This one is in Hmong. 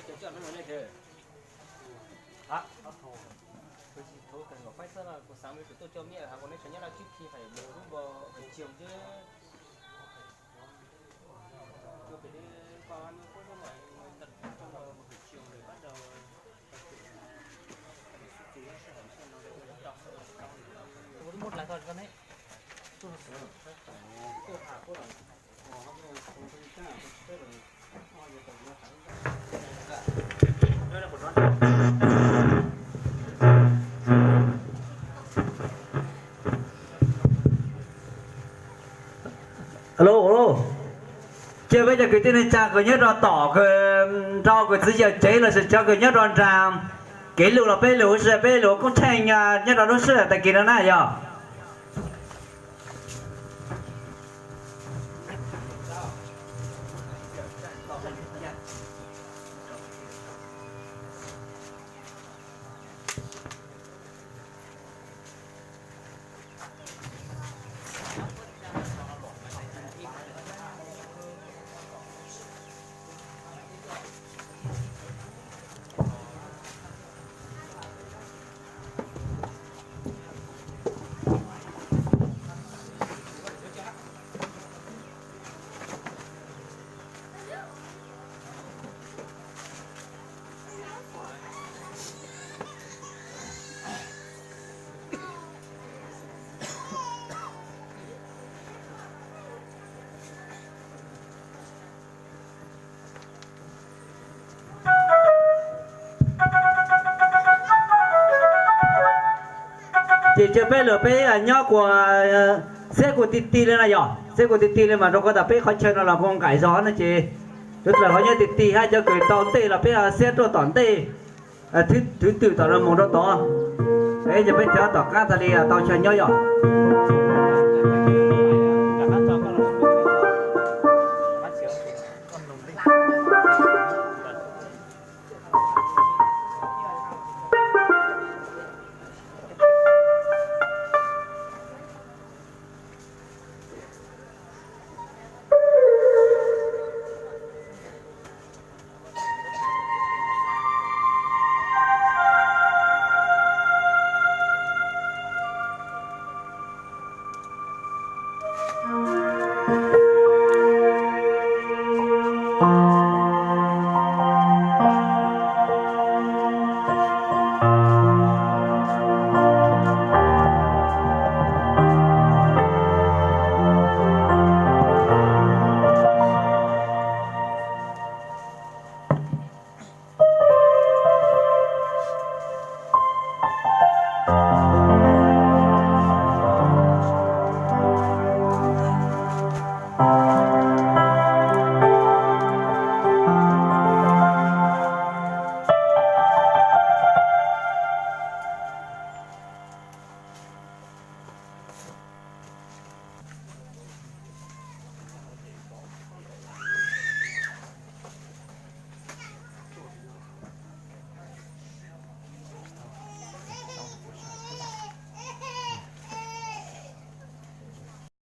Kuv xav kuv tuaj coj mej has ua neb tseem nyob dab tsi khi hais lus lub npo hais tsis xyoo xwb. Tuaj pem deb paj nub qub nyob mas ntawm tsoom hais tsis xyoo nws pab rau Alo, alo. Cia peb cov kwv tij neej tsa kws nyob rau tom kws nrau kws txiv yawm tsev lossis cov kws nyob rau nraag kev lug los peb lug huv si, peb lug koob tsheej nyob rau lub sij hawm tag kis no na yog. Ces cia peb lug peb nyob kuas xiab kuas ti ti li no yog, xiab kuas ti ti li mas rau qhov tas peb qhov chaw no los kuas nqaim zog no ces yuav tawm qhov nyob ti ti hab cov kws tau ntej los peb xiab rau tom ntej, thwv twm tom no moog rau tod. Peb cov peb txhad tom qaab tag li tau chaw nyob yog.